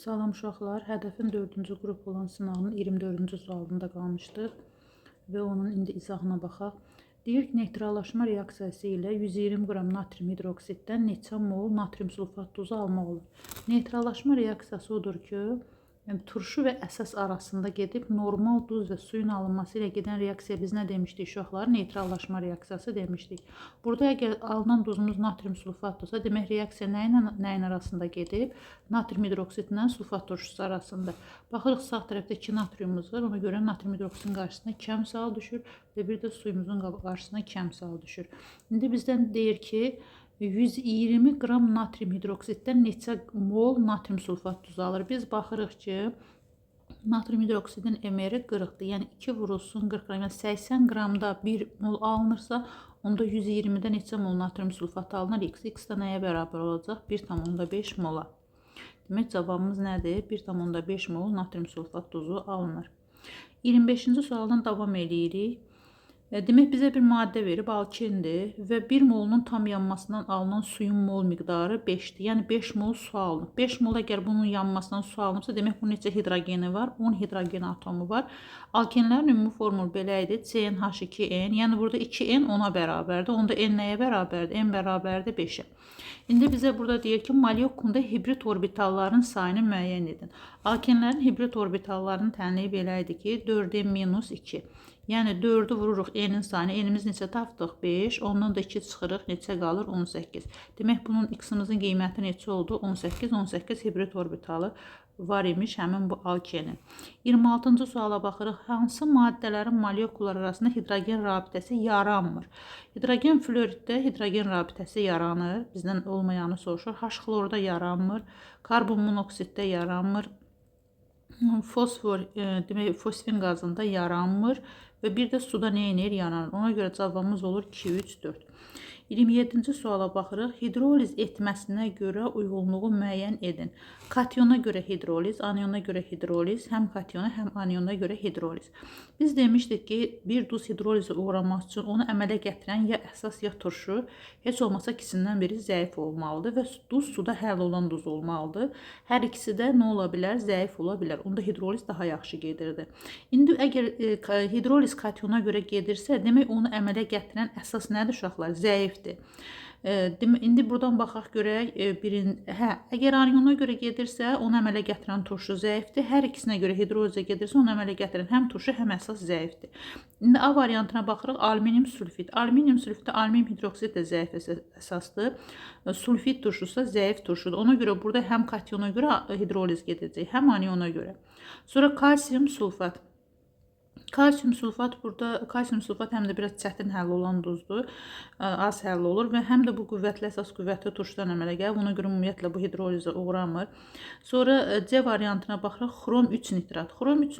Salam uşaqlar, hədəfin 4-cü qrup olan sınağının 24-cü sualında qalmışdıq və onun indi izahına baxaq. Deyir ki, neytrallaşma reaksiyası ilə 120 qram natrium hidroksiddən neçə mol natrium sulfat duzu almaq olur? Neytrallaşma reaksiyası odur ki, yəni turşu və əsas arasında gedib normal duz və suyun alınması ilə gedən reaksiya biz nə demişdik uşaqlar? Neytrallaşma reaksiyası demişdik. Burada əgər alınan duzumuz natrium sulfatdırsa, demək reaksiya nə ilə nəyin arasında gedib? Natrium hidroksidlə sulfat turşusu arasında. Baxırıq, sağ tərəfdə 2 natriumumuz var. Ona görə natrium hidroksidin qarşısına kəm sual düşür və bir də suyumuzun qarşısına kəm sual düşür. İndi bizdən deyir ki, 120 qram natrium hidroksiddən neçə mol natrium sulfat duzu alır? Biz baxırıq ki, natrium hidroksidin MR-i 40-dır. Yəni 2 vurulsun 40 qram. Yəni 80 qramda 1 mol alınırsa, onda 120-də neçə mol natrium sulfat alınır? X. X də nəyə bərabər olacaq? 1,5 mola. Demək, cavabımız nədir? 1,5 mol natrium sulfat duzu alınır. 25-ci sualdan davam eləyirik. Demək, bizə bir maddə verib, alkendir və 1 molunun tam yanmasından alınan suyun mol miqdarı 5-dir. Yəni 5 mol su alınıb. 5 mol əgər bunun yanmasından su alınıbsa, demək bunun neçə hidrogeni var? 10 hidrogen atomu var. Alkenlərin ümumi formulu belə idi: CnH2n. Yəni burada 2n 10-a bərabərdir. Onda n nəyə bərabərdir? N bərabərdir 5-ə. İndi bizə burada deyir ki, molekulda hibrid orbitalların sayını müəyyən edin. Alkenlərin hibrid orbitallarının tənliyi belə idi ki, 4n minus 2. Yəni 4-ü vururuq n-in sayını. N-imiz neçə tapdıq? 5. Ondan da 2 çıxırıq. Neçə qalır? 18. Demək, bunun x-imizin qiyməti neçə oldu? 18. 18 hibrid orbitalı var imiş həmin bu alkenin. 26-cı suala baxırıq. Hansı maddələrin molekullar arasında hidrogen rabitəsi yaranmır? Hidrogen floriddə hidrogen rabitəsi yaranır. Bizdən olmayanı soruşur. H xlorda yaranmır. Karbon monoksiddə yaranmır. Fosfor, demək, fosfin qazında yaranmır və bir də suda nə edir? Yaranır. Ona görə cavabımız olur 2, 3, 4. 27-ci suala baxırıq. Hidroliz etməsinə görə uyğunluğu müəyyən edin. Katyona görə hidroliz, anyona görə hidroliz, həm katyona, həm anyona görə hidroliz. Biz demişdik ki, bir duz hidrolizə uğramaq üçün onu əmələ gətirən ya əsas, ya turşu, heç olmasa ikisindən biri zəif olmalıdır və duz suda həll olan duz olmalıdır. Hər ikisi də nə ola bilər? Zəif ola bilər. Onda hidroliz daha yaxşı gedirdi. İndi əgər hidroliz katyona görə gedirsə, demək onu əmələ gətirən əsas nədir uşaqlar? Zəifdir. İndi buradan baxaq görək, əgər anyona görə gedirsə, onu əmələ gətirən turşu zəifdir. Hər ikisinə görə hidrolizə gedirsə, onu əmələ gətirən həm turşu, həm əsas zəifdir. İndi A variantına baxırıq. Alüminium sülfid. Alüminium sülfiddə alüminium hidroksid də zəif əsasdır. Sulfid turşusu zəif turşudur. Ona görə burada həm katyona görə hidroliz gedəcək, həm anyona görə. Sonra kalsium sulfat. Kalsium sulfat burada, kalsium sulfat həm də biraz çətin həll olan duzdur. Az həll olur və həm də bu qüvvətli əsas qüvvətli turşudan əmələ gəlir. Ona görə ümumiyyətlə bu hidrolizə uğramır. Sonra C variantına baxırıq. Xrom 3 nitrat. Xrom 3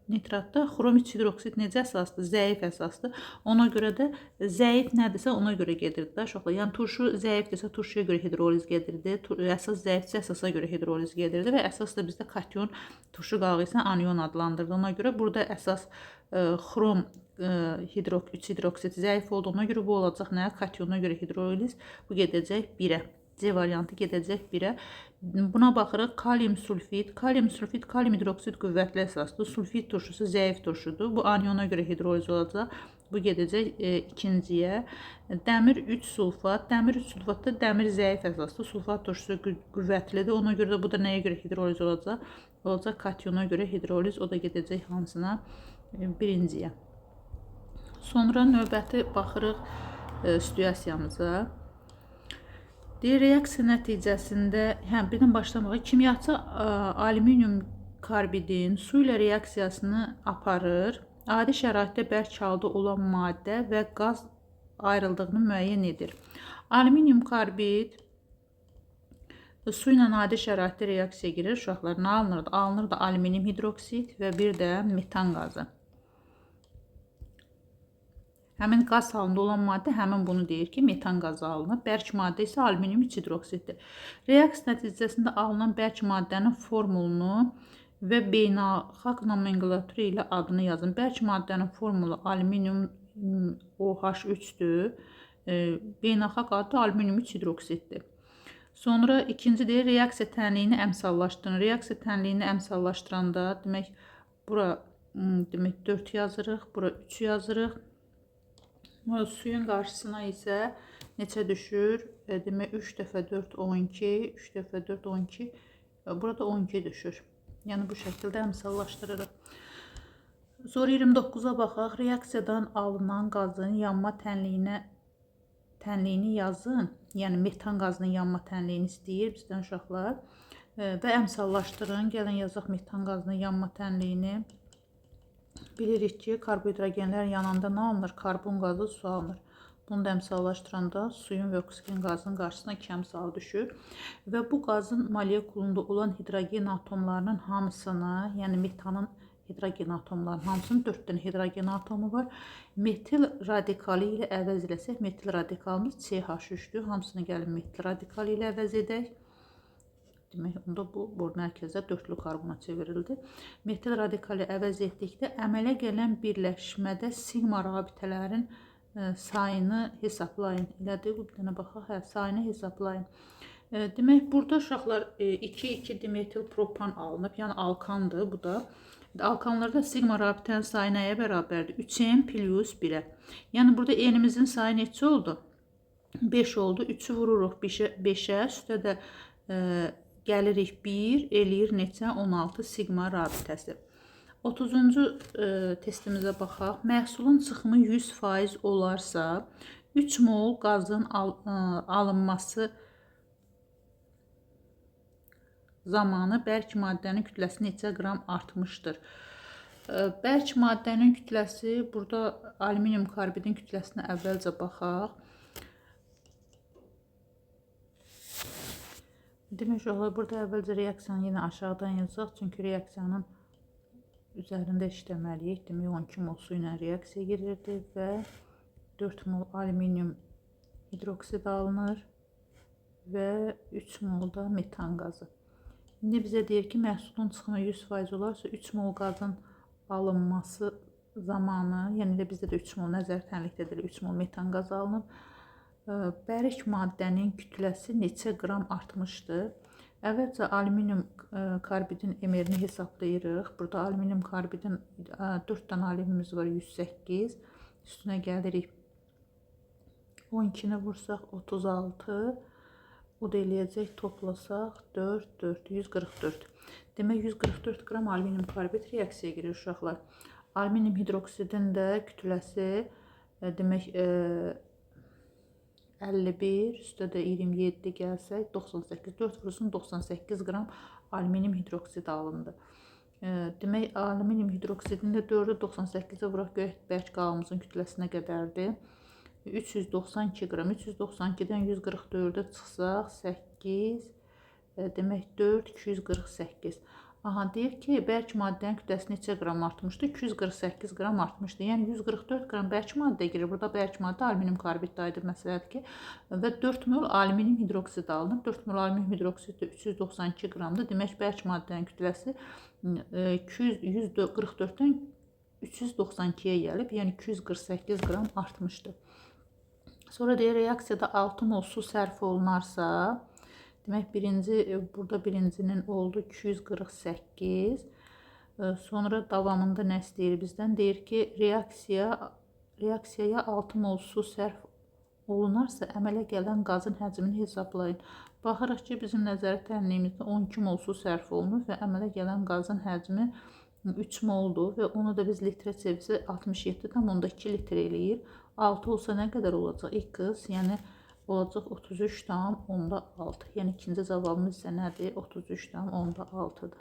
nitratda xrom 3 hidroksid necə əsasdır? Zəif əsasdır. Ona görə də zəif nədirsə ona görə gedirdi də uşaqlar. Yəni turşu zəifdirsə turşuya görə hidroliz gedirdi. Əsas zəifdirsə əsasa görə hidroliz gedirdi və əsas da bizdə katyon, turşu qalığı isə anion adlandırdı. Ona görə burada əsas xrom 3 hidroksid zəif olduğuna görə bu olacaq nə? Katyona görə hidroliz bu gedəcək 1-ə. C variantı gedəcək 1-ə. Buna baxırıq. Kalium sulfid. Kalium sulfid, kalium hidroksid qüvvətli əsasdır. Sulfid turşusu zəif turşudur. Bu anyona görə hidroliz olacaq. Bu gedəcək ikinciyə. Dəmir 3 sulfat. Dəmir 3 sulfatda dəmir zəif əsasdır. Sulfat turşusu qüvvətlidir. Ona görə də bu da nəyə görə hidroliz olacaq? Olacaq katyona görə hidroliz. O da gedəcək hansına? Birinciyə. Sonra növbəti baxırıq situasiyamıza. Deyir, reaksiya nəticəsində, hə, birdən başlamaq. Kimyaçı alüminium karbidin su ilə reaksiyasını aparır. Adi şəraitdə bərk halda olan maddə və qaz ayrıldığını müəyyən edir. Alüminium karbid su ilə adi şəraitdə reaksiya girir. Uşaqlar, nə alınırdı? Alınırdı alüminium hidroksid və bir də metan qazı. Həmin qaz halında olan maddə həmin bunu deyir ki, metan qazı alınır. Bərk maddə isə alüminium 3 hidroksiddir. Reaksiya nəticəsində alınan bərk maddənin formulunu və beynəlxalq nomenklaturu ilə adını yazın. Bərk maddənin formulu alüminium OH3-dür. Beynəlxalq adı alüminium 3 hidroksiddir. Sonra ikinci deyir, reaksiya tənliyini əmsallaşdırın. Reaksiya tənliyini əmsallaşdıranda, demək, bura demək 4 yazırıq, bura 3 yazırıq. Suyun qarşısına isə neçə düşür? Demək, 3 dəfə 4, 12, 3 dəfə 4, 12, burada 12 düşür. Yəni, bu şəkildə əmsallaşdırırıq. Sonra 29-a baxaq. Reaksiyadan alınan qazın yanma tənliyini yazın. Yəni, metan qazının yanma tənliyini istəyir bizdən uşaqlar. Və əmsallaşdırın. Gəlin, yazaq metan qazının yanma tənliyini. Bilirik ki, karbohidrogenlər yananda nə alınır? Karbon qazı, su alınır. Bunu da əmsallaşdıranda suyun və oksigen qazının qarşısına kəmsal düşür. Və bu qazın molekulunda olan hidrogen atomlarının hamısını, yəni metanın hidrogen atomlarının hamısının 4 dənə hidrogen atomu var. Metil radikali ilə əvəz eləsək, metil radikalımız CH3-dür. Hamısını gəlin metil radikali ilə əvəz edək. Demək, onda bu bor mərkəzdə dörtlü karbona çevrildi. Metil radikali əvəz etdikdə əmələ gələn birləşmədə siqma rabitələrin sayını hesablayın. Elədir, bu bir dənə baxaq. Hə, sayını hesablayın. Demək, burada uşaqlar 2,2 dimetil propan alınıb, yəni alkandır bu da. Alkanlarda siqma rabitənin sayı nəyə bərabərdir? 3N plus 1-ə. Yəni, burada N-imizin sayı neçə oldu? 5 oldu. 3-ü vururuq 5-ə, üstə də gəlirik 1, eləyir neçə? 16 siqma rabitəsi. 30-cu testimizə baxaq. Məhsulun çıxımı 100% olarsa, 3 mol qazın alınması zamanı bərk maddənin kütləsi neçə qram artmışdır? Bərk maddənin kütləsi, burada alüminium karbidin kütləsinə əvvəlcə baxaq. Demək, uşaqlar, burada əvvəlcə reaksiyanı yenə aşağıdan yazaq, çünki reaksiyanın üzərində işləməliyik. Demək, 12 mol su ilə reaksiya girirdi və 4 mol alüminium hidroksid alınır və 3 mol da metan qazı. İndi bizə deyir ki, məhsulun çıxımı 100% olarsa 3 mol qazın alınması zamanı, yəni də bizdə də 3 mol nəzəri tənlikdə də 3 mol metan qazı alınıb. Bərik maddənin kütləsi neçə qram artmışdır? Əvvəlcə alüminium karbidin MR-ni hesablayırıq. Burada alüminium karbidin 4 dənə alümimiz var, 108. Üstünə gəlirik 12-ni vursaq 36. O da eləyəcək, toplasaq 4, 4, 144. Demək, 144 qram alüminium karbid reaksiyaya girir uşaqlar. Alüminium hidroksidin də kütləsi demək 51, üstə də 27 gəlsək 98, 4 vurulsun 98 qram alüminium hidroksid alındı. Demək, alüminium hidroksidin də 4-ü 98-ə vuraq görək bərk qalımızın kütləsinə qədərdir. 392 qram, 392-dən 144-ə çıxsaq 8, demək 4, 248. Aha, deyir ki, bərk maddənin kütləsi neçə qram artmışdı? 248 qram artmışdı. Yəni 144 qram bərk maddə girir. Burada bərk maddə alüminium karbiddə aydın məsələdir ki, və 4 mol alüminium hidroksid alınır. 4 mol alüminium hidroksid də 392 qramdır. Demək, bərk maddənin kütləsi 144-dən 392-yə gəlib. Yəni 248 qram artmışdı. Sonra deyir, reaksiyada 6 mol su sərf olunarsa, demək, burada birincinin oldu 248. Sonra davamında nə istəyir bizdən? Deyir ki, reaksiyaya 6 mol su sərf olunarsa, əmələ gələn qazın həcmini hesablayın. Baxırıq ki, bizim nəzəri tənliyimizdə 12 mol su sərf olunur və əmələ gələn qazın həcmi 3 moldur və onu da biz litrə çevirsə 67,2 litr eləyir. 6 olsa nə qədər olacaq? X, yəni olacaq 33,6. Yəni ikinci cavabımız isə nədir? 33,6-dır.